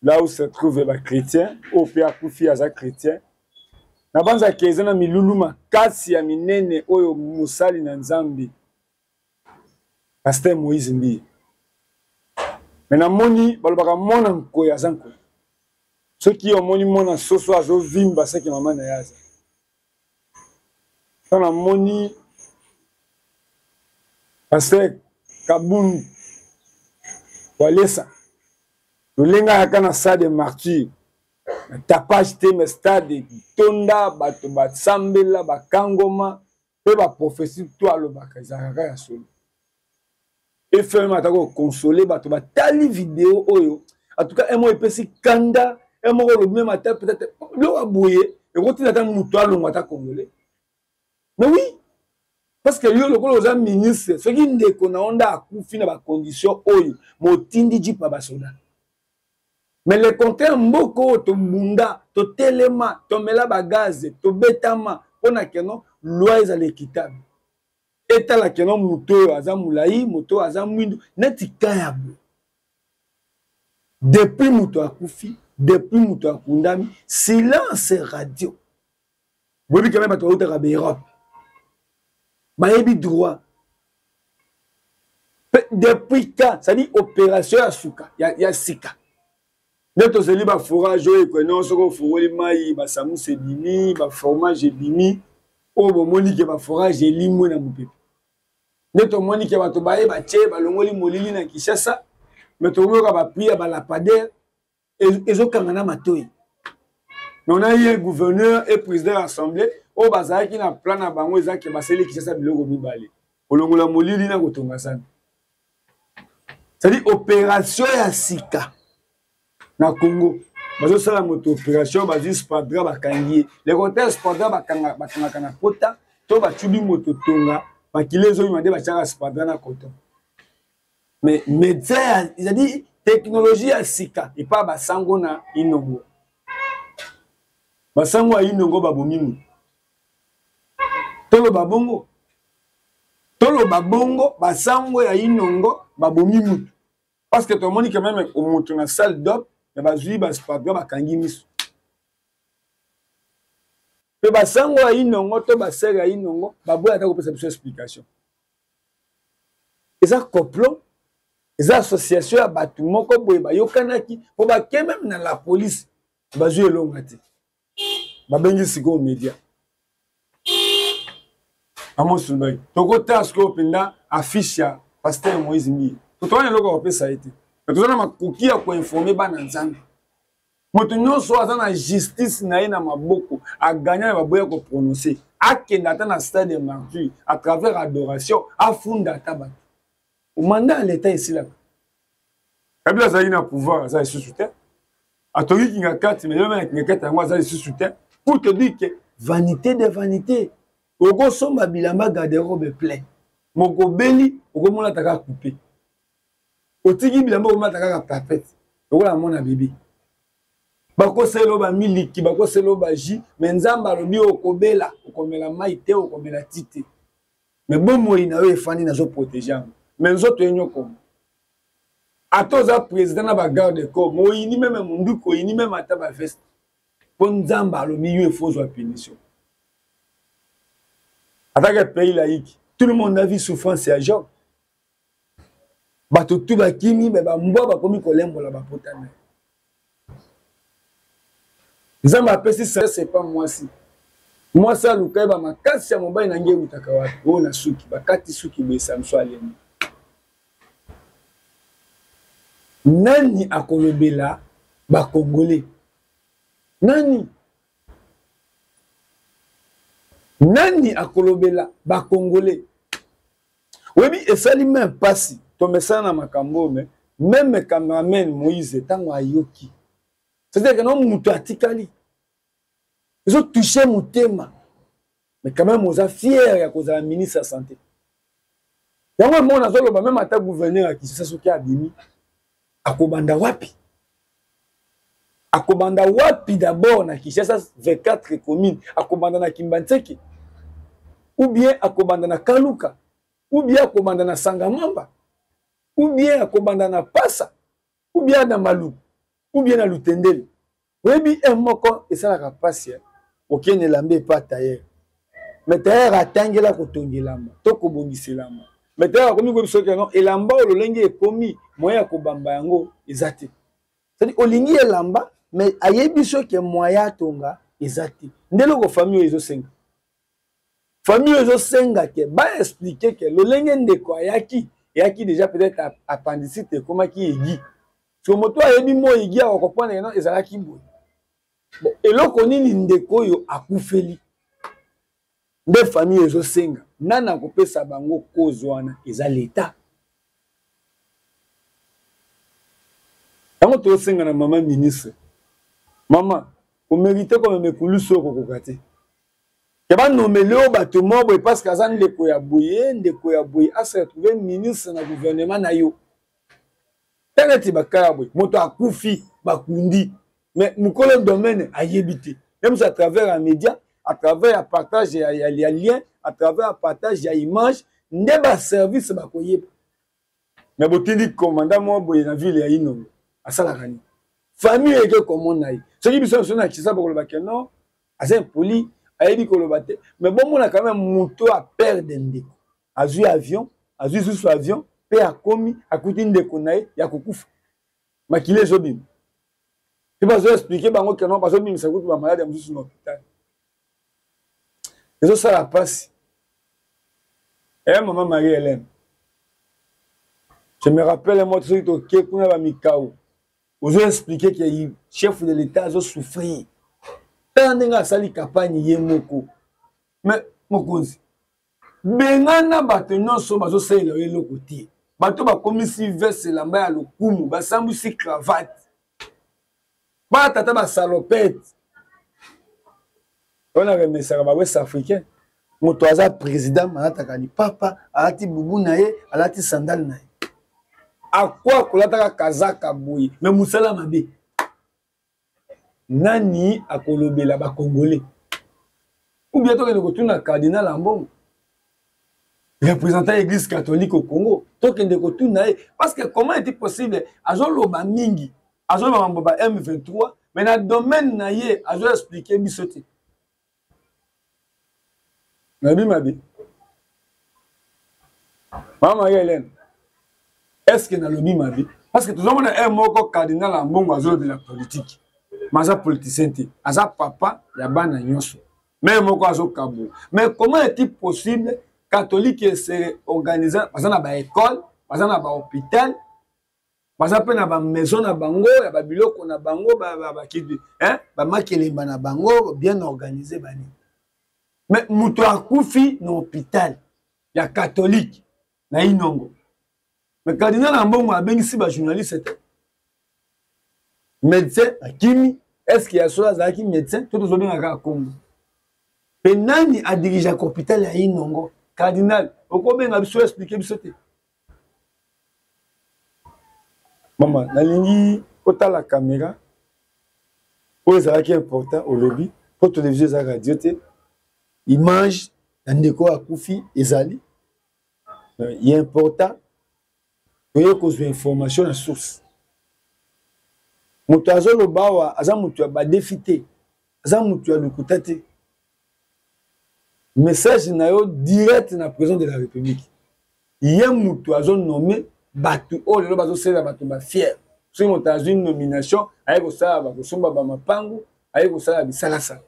là où se trouve bachrétien, oyo mpe akufi aza chrétien, nabanzaka eza na milulu makasi ya minene oyo mosali na Nzambe, pasteur Moïse Mbiye. Me namoni balobaka mwana nkoyi aza nkoyi. Soki omoni mwana soso azovimba, seke mama na ye aza. To namoni pasteur Kabundu Walesa, lolenge ayaka na stade de Martyr, na tapage te, me stade etonda bato, basambela, bakangoma mpe baprophétie to alobaka ezalaka kaka ya solo. Efm ata kokonsole bato batali video oyo. En tout cas, un mot epesi kanda, un moko olobi meme ata peut-être biloko ya boye ekotina ata moto alongwa ata congolais. Mais oui, parce que yo lokola oza ministre, soki ndeko na yo nde akufi na bacondition oyo, motindi jipe ya basoda. Mais le contraire, mboka oyo tobunda, totelema, tomela bagaz, tobetama mpo na keno loi ezala équitable, etala keno moto oyo aza molai, moto oyo aza mwindu, neti ka ya boye. Depuis moto akufi, depuis moto akundami, silence radio. Boyebi kame bato bautaka baEurope, bayebi droit. Depuis quand? C'est-à-dire opération ya suka ya sika nde tozeli baforage oyo ekwe soki ofungoli mai basamusa ebimi, baformage ebimi, oyo bomoni ke baforage elimwe na mopepe. Nde tomoni ke bato baye batie balongoli molili na Kinshasa, me tokoyoka baprix ya balampadaire ezokanga na matoi. Mais on a eu un gouverneur et président ya assemblée oyo bazalaki na plan na bango, eza ke basali Kinshasa biloko mibale: kolongola molili na kotonga zando. C'est-à-dire opération ya sika na Congo, bazosala moto opération, bazwi sparadrap, bakangi ye. Le contraire, sparadrap bakangaka na pota to bacubi moto tonga, makili ezobima, nde batiaka sparadrap na coton. Mais médecin, c'est-à-dire technologie ya sika epa basango na Inongo, basango ya Inongo babomi moto. Toloba bongo, toloba bongo, basango ya Inongo babomi mutu, parce que tomoni que même moto na salle d'op, me bazwi basparadrap, bakangi miso. Mpe basango ya Inongo to basere ya Inongo baboya ata kopesa biso explication. Eza complot, eza association ya bato moko boye bayokanaki mpo bake même na la police, bazwi elonga te. Babengi sikoyo media. Amos Lubaki, tokotala sikoyo mpenza affiche ya pasteur Moïse Mbiye. Totowana eloko ya kopesa ye te, me toza na makoki ya koinforme bana Nzambe. Moto nyonso aza na justice na ye na maboko, aganya na baboya koprononce, akende ata na stade de martyr, à travers adoration, afunda ata bato. Mandat ya leta esilaka. Kabila azalaki na pouvoir, aza lisusu te. Atongi Kingakati, mais na Kingakati yango aza lisusu te. Pour te dire que vanité de vanité, okosomba bilamba, garde-robe plein, mokobeli okomona taka coupe, otiki bilamba, okomata kaka parfaite lokola mwana bebe. Bakosela yo bamiliki, bakosela yo bajus, mais Nzambe alobi okobela, okomela mai te, okomela ti te. Mais bomoi na yo efandi, nazoprotege yango, mais nzoto enyokoma. Ata oza président na bagarde corps, moyini même munduku, oyini même ata baveste, mpo Nzambe alobi yo efo ozwa punition. Atake pays laïque, tout le monde a vu souffrance ya Job. Bato tu bakimi, me bambwa bakomi kolembola bapota na ye. Nzambe apesi sagesse epa mwasi. Mwasi aluka yeba makasi ya mobali na nge eutaka wapi. Oyo na suki bakati suki boye, Samson alembi. Nani akolobela bakongole? Nani, nani akolobela bakongole? Oyebi, esali même mpasi, tomesana na makambo oyo, mais même cameraman Moïse, ntango ayoki, c'est-à-dire que no moto atikali, ezotouche motema. Mais quand même oza fier ya kozala ministre ya santé. Yango emona azoloba, même ata gouverneur ya Kinshasa soki abimi, akobanda wapi? Akobanda wapi d'abord na Kinshasa 24 commune? Akobanda na Kimbanseke, ou bien akobanda na Kaluka, ou bien akobanda na Sangamamba, ou bien akobanda na Pasa, ou bien na Maluku, ou bien na Lutendele? Oyebi, un moko esalaka mpasi, okende elamba epa tailleur, mais tailleur atangela kotonga elamba to kobongisa elamba, mais tailleur akomi koyebi soki non, elamba oyo lolenge ekomi, moyen ya kobamba yango eza te. C'est-à-dire olingi elamba, mais ayebi soki moyen atonga eza te. Nde eloko famille oyo ezosenga, famille oyo ezosenga ke baexplike ke lolenge ndeko ayaki, eyaki déjà peut-être appendicite ekomaki egi. So moto ayebi mo egi akokomprendre no ezalaki boye. Bon, eloko nini ndeko oyo akufeli? Nde famille ezosenga, nani akopesa bango cause wana? Eza leta. Yango tozosenga na mama ministre, mama komérite komema ekulusu oyo kokoka te, ke banomele oyo bato moko boye parce que aza ndeko ya boye, ndeko ya boye, ase retrouve ministre na gouvernement na yo. Tala neti bakaya boye, moto akufi, bakundi, mais mokolo domaine ayebi te. Même à travers ya média, à travers ya partage ya lien, à travers ya partage ya image, nde baservice bakoyeba. Mais botindi commandant moko boye na ville ya Inongo, asalaka nini? Famille eke komona ye. Soki biso na Kinshasa bakoloba ke non, aza impoli, ayebi koloba te, mais bomona quand même moto aperde ndeko, azwi avion, azwi susu avion. mpe akomi akuti ndeko na ye ya kokufa, makili ezobima, mpe bazoexplike bango keno bazobimisa kutu bamaladi ya mosusu na hôpital. Ezosala mpasi. Eh, mama Marie Hélène, je me rappelle moi, soki toke kuna bamikau, ozo explike ke chef de l'État azosouffrir. Tala ndenge asali campagne ye moko. Mais mokonzi, bengana bato nyonso bazosalela yo eloko te. Bato bakomisi veste elamba ya lokumu, basambwisi cravate, batata basalopete wana remesaka ba West africain. Moto aza président alataka lipapa, alati bubu na ye, alati sandale na ye, akwa kolataka kazaka boye, me mosala mabe. Nani akolobela bacongolais? Ou bien tokende kotuna cardinal Ambongo, représentant église catholique au Congo? Tokende kotuna ye, parce que comment est-il possible azoloba mingi, azoloba mambo ba M23, mais na domaine na ye azoexplike biso te? Nayebi mabe. Mama Marie Hélène, est ce que nalobi mabe? Parce que tozomona un moko cardinal Ambongo azolobela politique, mais aza politicien te, aza papa ya bana nyonso, mais moko azokabola. Mais comment est-il possible catholique ese organise, baza na baécole, baza na bahôpital, baza mpe na bamaison na bango ya babiloko na bango, bamakelemba na bango bien organisé banini, mais moto akufi na hôpital ya catholique na Inongo, mais cardinal Ambongo abengisi bajournaliste te? Médecin akimi, est ce que ya solo azalaki médecin to tozobenga kaka kombo? Mpe nani adirigeaka hôpital ya Inongo? Cardinal, okobenga biso, explike biso te? Mama, nalingi otala kamera oyo. Ezalaki important olobi mpo télévision eza radio te. Image ya ndeko oyo akufi ezali ya important. Toye kozwa information na source. Moto azoloba awa aza moto ya badefi te, aza moto ya lokuta te. Message na yo direct na président de la République. Ye moto azonome bato oyo lelo bazosalela bato bafiere. Soki moto azwi nomination, aye kosala, bakosomba bamapangu, aye kosala bisalasala.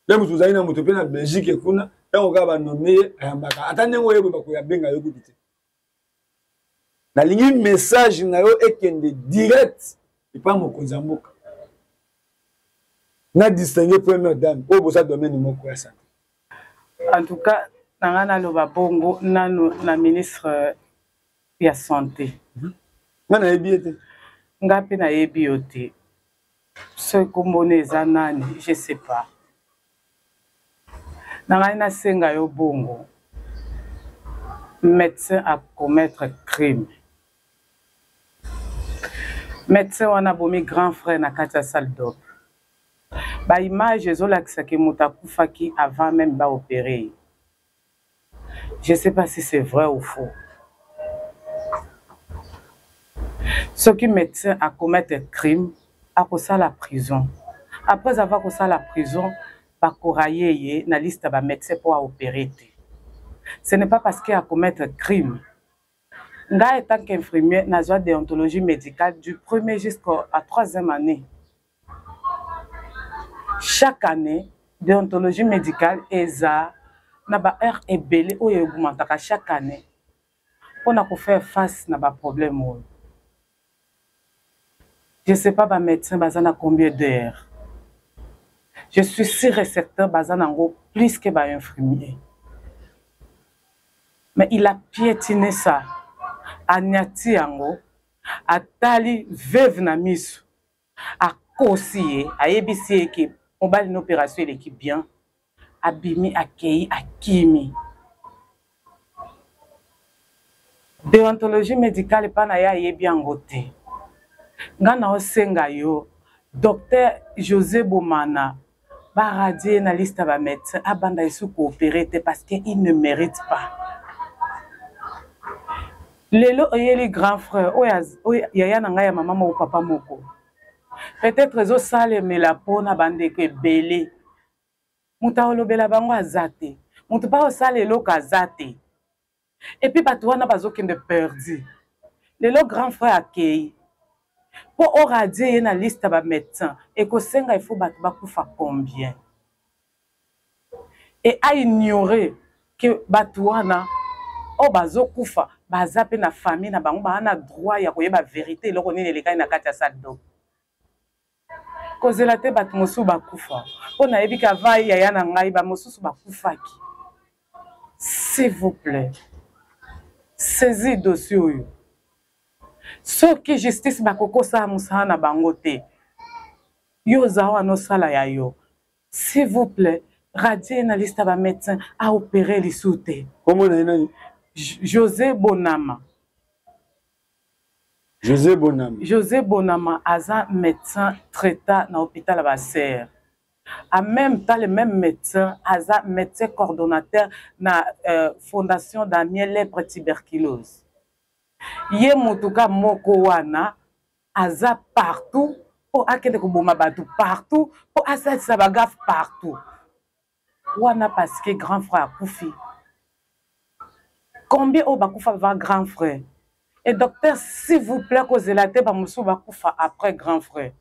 Mpe moto ozali na moto mpe na Belgique kuna, ntango kaka banome ye, ayambaka ata ndenge oyeboye, bakoya benga yo kutu te. Nalingi message na yo ekende direct epai mokonzi ya mboka na distingue première dame oyo boza domaine moko ya santé. En tout cas, na ngai naloba bongo nanu na ministre ya santé. Nga nayebi ye te. Nga mpe nayebi yo te. Soki kombona eza nani, je sais pas. Na ngai nasenga yo bongo, médecin a commettre crime. Médecin wana abomi grand frère na kati ya salle d'op. Baimage ezolakisaki moto akufaki avant même baopere ye. Je sais pas si c'est vrai ou faux. Soki médecin acommettre crime, akosala prison. Après avoir kosala prison, bakoraye ye na liste ya bamédecin mpo aopere te. Ce n'est pas parce que acommettre crime. Ngai, en tant qu'infirmier, nazwa déontologie médicale du premier jusqu'à troisième année. Chaque année, déontologie médicale eza na baheure ebele oyo augmentaka chaque année mpona kofaire face na baproblème oyo. Je sais pas bamédecin baza na combien d'heures. Je suis sûr et certain baza nango plus que bainfirmier. Mais il a piétiné ça, aniati yango, atali veuve na miso, akosi ye, ayebisi ye ke mobali na opération eleki bien, abimi, akei, akimi. Déontologie médicale epa na ye ayebi yango te. Nga na osenga yo, docteur José Bomana, baradie na liste ya bamédecin, abanda esu coopérer te, parce que il ne mérite pas. Lelo oyeli grand frère oyo yaya na ngai ya mama moko papa moko, peut-être ezosalemela mpona bandeko ebele. Moto akolobela bango aza te, moto mpa osala eloko aza te. Et puis bato wana bazokende perdu. Lelo grand frère akei mpo oradie ye na liste ya bamédecin, ekosenga il faut bato bakufa combien? Et a ignorer que bato wana oyo bazokufa baza mpe na famille na bango, baa na droit ya koyeba vérité, eloko nini elekaki na kati ya salle d'op. Kozela te bato mosusu bakufa, mpo nayebi ka va yaya na ngai bamosusu bakufaki. S'il vous plaît, saisir dossier oyo. Soki justice bakoki kosala mosala na bango te, yo oza wana osala ya yo. S'il vous plaît, radie na liste ya bamédecin, aopere lisusu te. Kombo na ye nani? José Bonama. José Bonama. José Bonama aza médecin traitant na hôpital ya basere. En même temps, le même médecin aza médecin coordonnateur na fondation Damien lèpre tuberculose. Ye motuka moko wana aza partout mpo akende koboma bato partout, mpo asalisa bagafe partout wana, parce que grand frère akufi. Combien oyo bakufa va grand frère? Et docteur, s'il vous plaît, kozela te bamosusu bakufa après grand frère.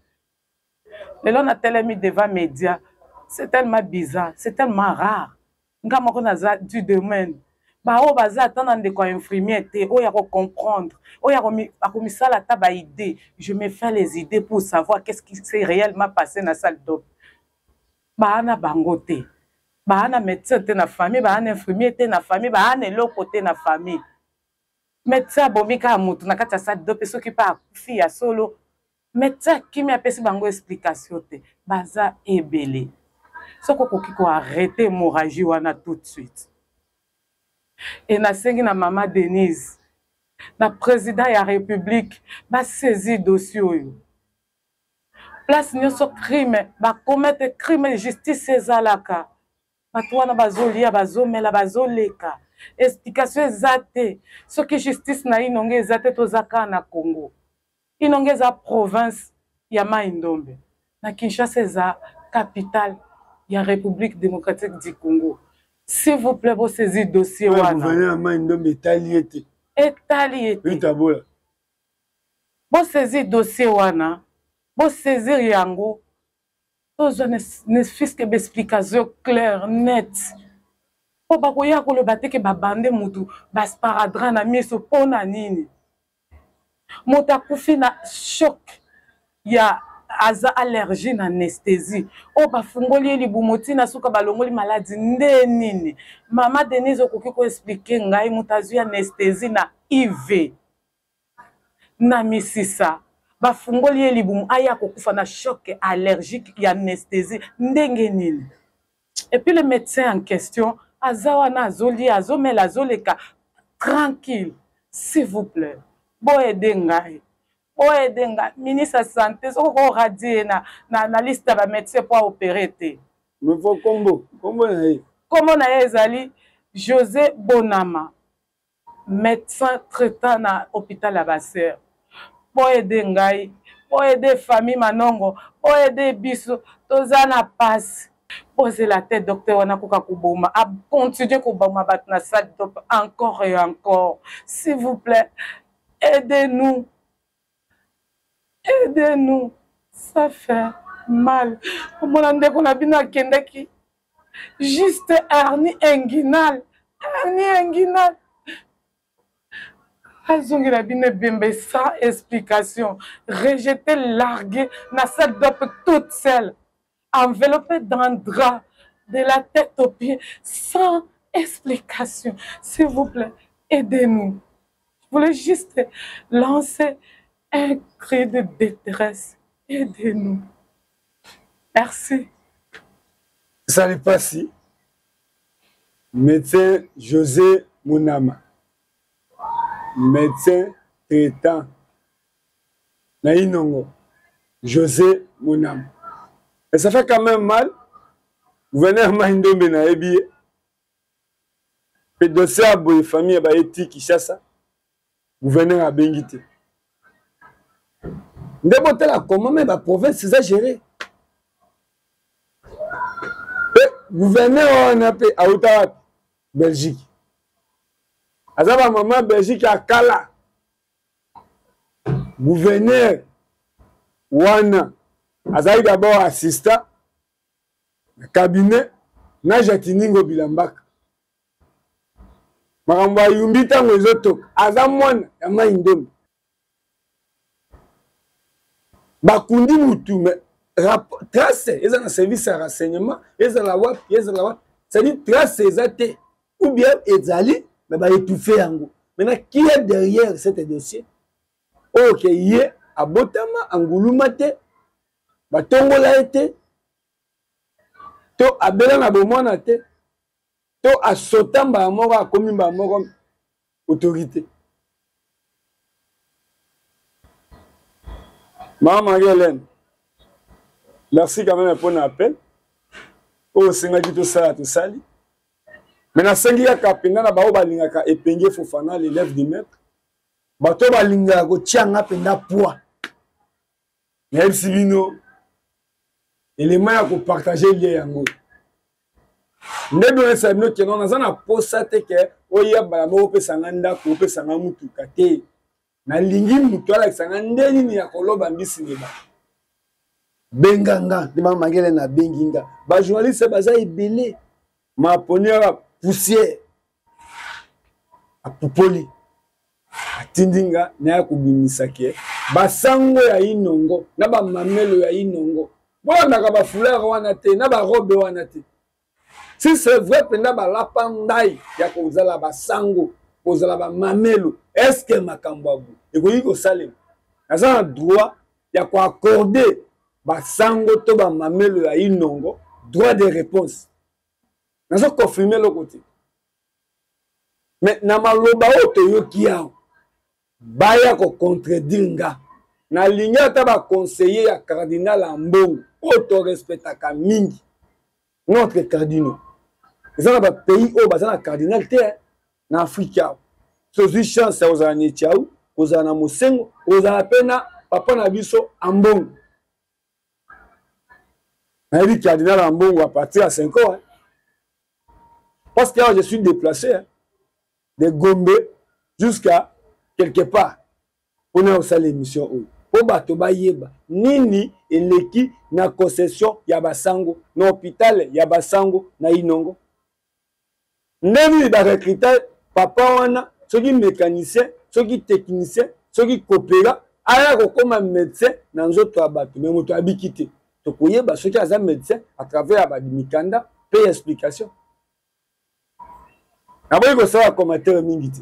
Lelo natelemi devant média, c'est tellement bizarre, c'est tellement rare. Nga moko naza du domaine, baoyo baza ata na ndeko ya infirmier te oyo akocomprendre, oyo akomisala ata baidée. Je me fais les idées pour savoir qu'est-ce qui s'est réellement passé na salle d'op. Baa na bango te, baa na médecin te na famille, baa na infirmier te na famille, baa na eloko te na famille. Médecin abomi kaka motu na kati ya salle d'op, soki mpe akufi ya solo, médecin akimi, apesi bango explication te. Baza ebele. Soki okoki koarrete hémorragie wana tout de suite. E nasengi na mama Denise, na président ya République, basaisir dossier oyo. Place nyonso crime bakomete crime, justice ezalaka. Bato wana bazolia, bazomela, bazoleka, explication eza te. Soki justice na Inonge eza te, toza kaka na Congo. Inonge eza province ya Mai Ndombe na Kinshasa, eza capitale ya République démocratique du Congo. S'il vous plaît, bosaisir dossier wana. Gouverneur ya Mai Ndombe etali ye te. Etali ye te. Rita Bola. Bosaisir dossier wana, bosaisir yango, tozwa ne fût-ce que baexplication claire, net, mpo bakoya koloba te ke babande mutu basparadrap na miso. Mpo na nini moto akufi na choc ya aza allergie na anesthésie, oyo bafungoli ye libumu ntina suka balongoli maladi nde nini? Mama Denise, okoki koexpliquer ngai, moto azwi anesthésie na IV na misisa, bafungoli ye libumu, aya kokufa na choc allergique ya anesthésie ndenge nini? Et puis le médecin en question aza wana, azolia, azomela, azoleka tranquille. S'il vous plaît, boaider ngai, boaider ngai. Ministre ya santé, soki okoradie ye na liste ya bamédecin mpo aopere te. Mais fo kombo na ye. Kombo na ye ezali José Bonama, médecin traitant na hôpital ya basere. Boaider ngai, boaider famille Manongo, boaider biso, toza na pasi. Bozela te docteur wana akoka koboma, acontinue koboma bato na salle d'op encore et encore. S'il vous plaît, aidez-nous, aidez-nous, ça fait mal. Omona ndeko na bino akendaki juste hernie inguinale, hernie inguinale, azongela bino ebembe sans explication, rejeté, largué na salle d'op toute seule, enveloppé d'un drap de la tête aux pieds, sans explication. S'il vous plaît, aidez-nous. Je voulais juste lancer un cri de détresse. Aidez-nous. Merci. Esali mpasi. Médecin José Monama, médecin traitant na Inongo, José Monama, et ça fait quand même mal. Gouverneur Mai Ndombe, nayebi ye mpe dossier ya boye, famille baye ti Kinshasa, gouverneur abengi te. Nde botala comment me baprovince eza géré. Mpe gouverneur wana mpe auta wapi? Belgique. Aza ba mama Belgique ya kala. Gouverneur wana azali d'abord assistant na cabinet na Jatiningo Bilambaka. Makambo ya Yumbi ntango ezotoka aza mwana ya Mai Ndombe. Bakundi mutu mais trace eza na service ya renseignement, ezala wapi, ezala wapi, c'est-à-dire trace eza te ou bien ezali mais ba étouffer yango. Maintenant qui est derrière cet dossier? Oyo ke ye abotama anguluma te, batongola ye te, to abela na bomwana te, to asota mbala moko akomi mbala moko autorité. Maman Marie-Hélène, merci quand même pour l'appel. Oyo osengaki tosala tosali. Mais nasengi kaka mpenza na baoyo balingaka Epenge Fofana, l'élève du maître. Bato balingaka kotia nga mpenza poids. Nayebisi bino elema ya kopartage lie yango nde bino bino keno naza na posa te ke oya mbala moko opesa nga ndako, opesa nga mutuka te. Nalingi moto alakisa nga nde nini ya koloba mbisi ne ba. Benga nga nde mama Mangele na bengi nga. Ba journaliste baza ebele. Maponi ya poussière. Apupoli. Atindi nga naya kobimisa ke basango ya Inongo na ba mamelo ya Inongo. Bolandaka ba foulard wana te na ba robe wana te. Si c'est vrai mpenza balapa ndai ya kozala basango, kozala ba mamelo, est-ce que makambo ya boye ekoki kosalema? Naza na droit ya koaccorde basango to ba mamelo ya Inongo droit de réponse. Nazo confirmer eloko te. Mais na maloba oyo toyoki awa, baya ko contredire nga. Nalingi ata ba conseiller ya cardinal Ambongo oyo to respectaka mingi, notre cardinal. Eza na ba pays oyo baza na cardinal te, hein, na Afrique awa. Tozwi chance ya kozala na Etiaou, kozala na Mosengo, kozala pe na papa na biso Ambongo. Nayebi cardinal Ambongo à partir ya 5 ans, hein. Parce que awa je suis déplacé, hein, de Gombe jusqu'à quelque part mpona kosala émission oyo mpo bato bayeba nini eleki na concession ya basango na hôpital ya basango na Inongo. Ndenge nini ba recruter papa wana, soki mécanicien, soki technicien, soki coopéra, aya kokoma médecin na nzoto ya bato, mais moto abiki te. Tokoyeba soki aza médecin à travers ya ba mikanda pe explication. Naboyi kosala commentaire mingi te.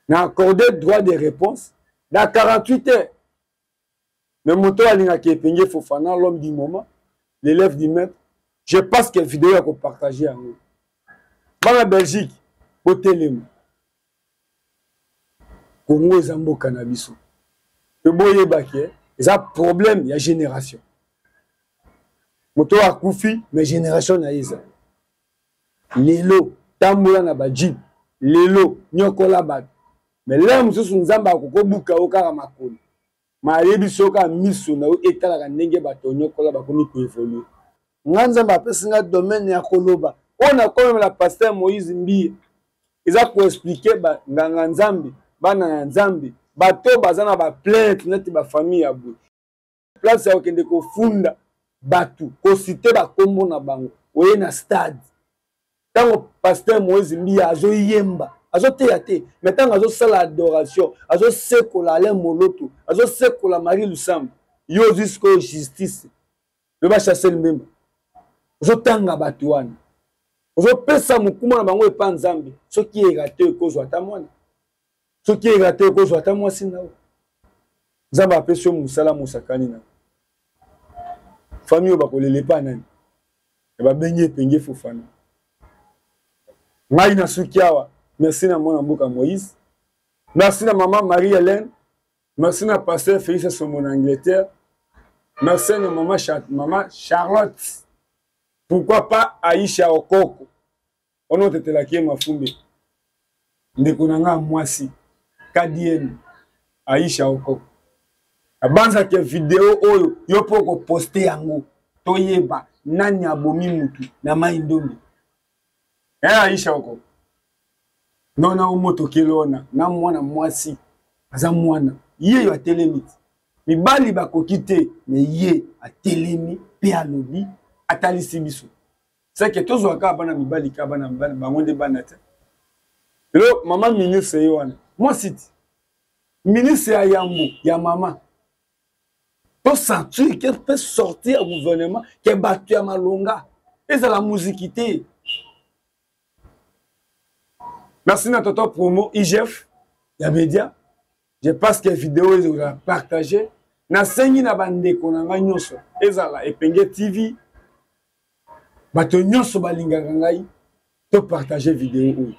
Na accordé droit de réponse dans 48 heures. Mais moto alingaki Epenge Fofana, l'homme du moment, l'élève du maître, je pense que vidéo ya ko partager yango. Bana Belgique, botelema. Congo eza mboka na biso. Pe boyeba ke eza problème ya génération. Moto akufi mais génération na ye eza. Lelo tambola na ba jeep, lelo nyokola bato. Mais lelo mosusu Nzambe akokobuka yo kaka makolo. Ma ayebi soki kaka miso na yo etalaka ndenge bato nyokola bakomi koevolue. Nga Nzambe apesi nga domaine ya koloba. Oyo nakomemela pasteur Moïse Mbiye eza koexplike ba nganga Nzambe, bana ya Nzambe, bato baza na ba plainte neti ba famille ya boye. Place ya kokende kofunda bato, kosite ba kombo na bango, oye na stade. Tango pasteur Moïse Mbiye azoyemba, azoteya te, mais tango azosala adoration, azosekola Alain Moloto, azosekola Marie Lusambo, yo ozwi sikoyo justice. Yo ba chasser Mbemba. Ozotanga bato wana. Ozopesa mokumba na bango epa Nzambe. Soki erate ekozwa ata mwana. Soki erate ekozwa ata mwasi na yo. Nzambe apesi yo mosala mosakani na yo. Famille oyo bakolela epa nani? Babengi Epenge Fofana. Ngai nasuki awa. Merci na mwana mboka Moïse. Merci na maman Marie-Hélène. Merci na pasteur Félix Somo na Angleterre. Merci na maman, maman Charlotte. Pourquoi pas Aïcha Okoko? Ono tetelaki ye mafumbe. Ndeko na nga mwasi KDN Aïcha Okoko. Abanza ke video oyo yo po ko poster yango toyeba nani abomi mutu na mai ndombe. Eh Aïcha Okoko. Non na omotokeli wana na mwana mwasi aza mwana ye yo atelemi te mibali bakoki te me ye atelemi mpe alobi atalisi biso seke tozwa kaka bana mibali kaka bana mibali bango nde bana te lelo mama ministre ye wana mwasi ti ministre ya yambo ya mama tosentir ke mpe sortir ya gouvernement ke bato ya malonga ezala muziki te. Merci na tonton promo IGF ya media. Je pense que vidéo ezala partager. Nasengi na bandeko na ngai nyonso ezala Epenge TV bato nyonso balingaka ngai to partager vidéo oyo.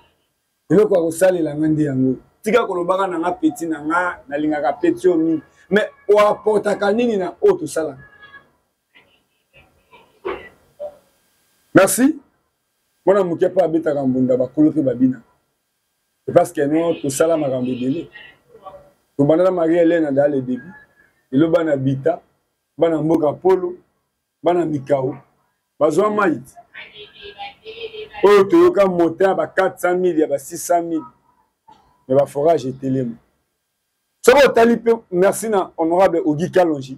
Eloko ya kosalela ngai nde yango. Tika kolobaka na ngai petit na ngai nalingaka petit oyo mingi mais oaportaka nini na oyo tosalaka. Merci. Mwana moke mpe abetaka mbunda bakolo mpe babina. Parce que no tosala makambo ebele. Tobanda na Marie Helène dans le début. Lelo bana Bita, bana mboka Polo, bana Mikao bazwa mai ti. Oyo toyoka montant ya ba 400 000 ya ba 600 000 mais ba forage etelema. Soki otali mpe merci na honorable Ogi Kalonji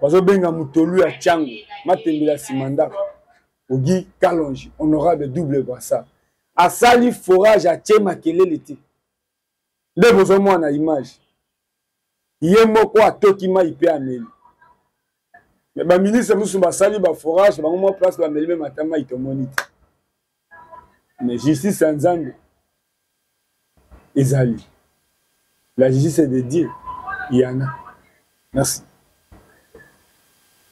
bazobenga mutolu ya chango matembela nsima ndako Ogi Kalonji honorable double brassard asali forage atie makelele te nde bozomona image ye moko atoki mai mpe ameli me baministre mosusu basali baforage bango mwa place bameli meme ata mai tomoni te mais justice ya nzambe ezali la justice de dieu yana merci.